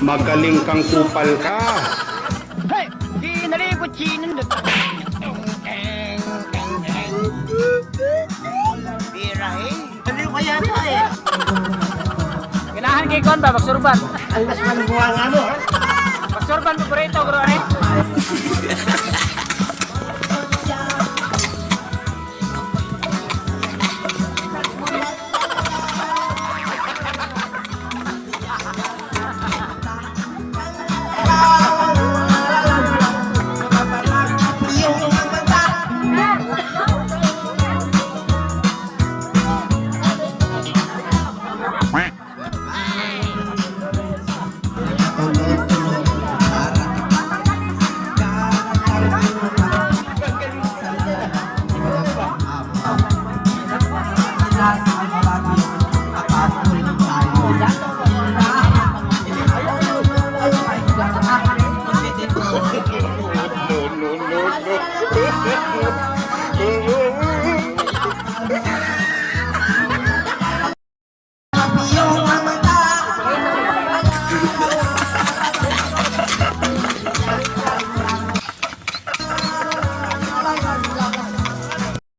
Magaling kang kupal ka. Ganahan kay kon ba magsurban. Ang mas buwanga mo. Magsurban paborito bro eh. No, no, no, no.